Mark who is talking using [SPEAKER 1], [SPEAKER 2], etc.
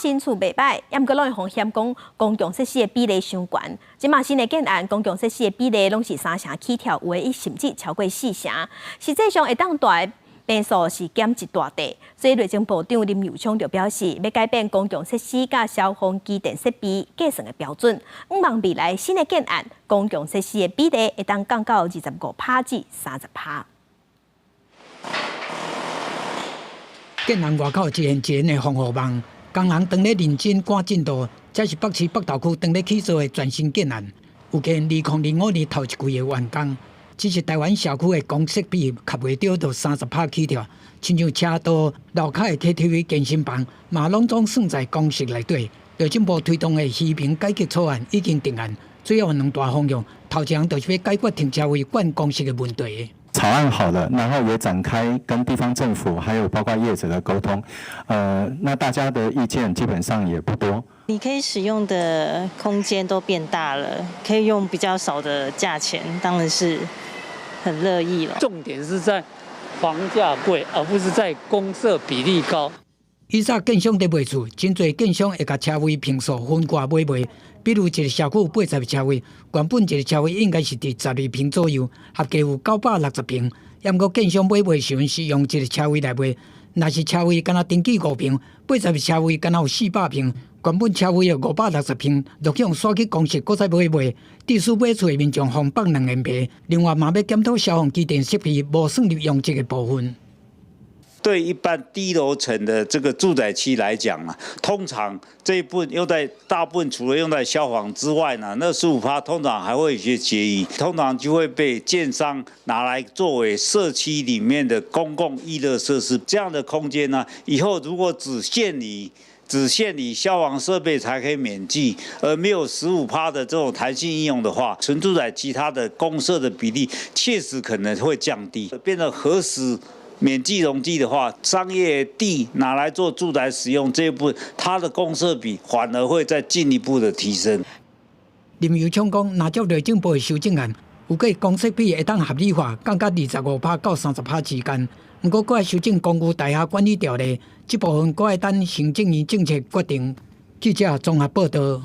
[SPEAKER 1] 新厝袂䆀，猶閣攏會予嫌講公共設施的比例傷懸。這馬新的建案公共設施的比例攏是三成起跳，有的甚至超過四成。實際上會當蹛的坪數是減一大塊，所以內政部長林右昌就表示，欲改變公共設施佮消防機電設備計算的標準，向望未來新的建案公共設施的比例會當降到25趴至30趴。
[SPEAKER 2] 建案外口一連一連的防護網，工人當咧認真趕進度，這是北市北投區當咧起造的全新建案，預計2025年頭一季會完工。只是台灣社區的公設比合袂著，就30趴起跳，親像車道、樓跤的 KTV、健身房，嘛攏總算在公設內底。內政部推動的虛坪改革草案已經定案，主要有兩大方向，頭一項就是欲解決停車位管公設的問題。
[SPEAKER 3] 草案好了，然後也展開跟地方政府還有包括業者的溝通，那大家的意見基本上也不多。
[SPEAKER 4] 你可以使用的空間都變大了，可以用比較少的價錢，當然是很樂意了。
[SPEAKER 5] 重點是在房價貴，而不是在公設比例高。
[SPEAKER 2] 以早建商佇賣厝，真濟建商會共車位坪數分割買賣。比如一個社區有80個車位，原本一個車位應該是佇12坪左右，合計有960坪。毋過建商買賣時陣是用一個車位來賣，若是車位干焦登記5坪，80個車位干焦有400坪，原本車位的560坪，就去予徙去公設，閣再買賣，致使買厝的民眾予放兩面皮。另外嘛欲檢討消防機電設備無算入容積的部分。
[SPEAKER 6] 對一般低樓層的這個住宅區來講啊，通常這一部分用在大部分除了用在消防之外呢，那15趴通常還會有些結餘，通常就會被建商拿來作為社區裡面的公共娛樂設施。這樣的空間呢，以後如果只限於消防設備才可以免計，而沒有十五趴的這種彈性應用的話，純住宅其他的公設的比例確實可能會降低，變成何時免計容積的話，商業地拿來做住宅使用這一部分，它的公設比反而會再進一步的提升。
[SPEAKER 2] 林右昌講，若照內政部的修正案，預計公設比會當合理化，降到25趴到30趴之間。毋過，閣愛修正公寓大廈管理條例，這部分閣愛等行政院政策決定。記者綜合報道。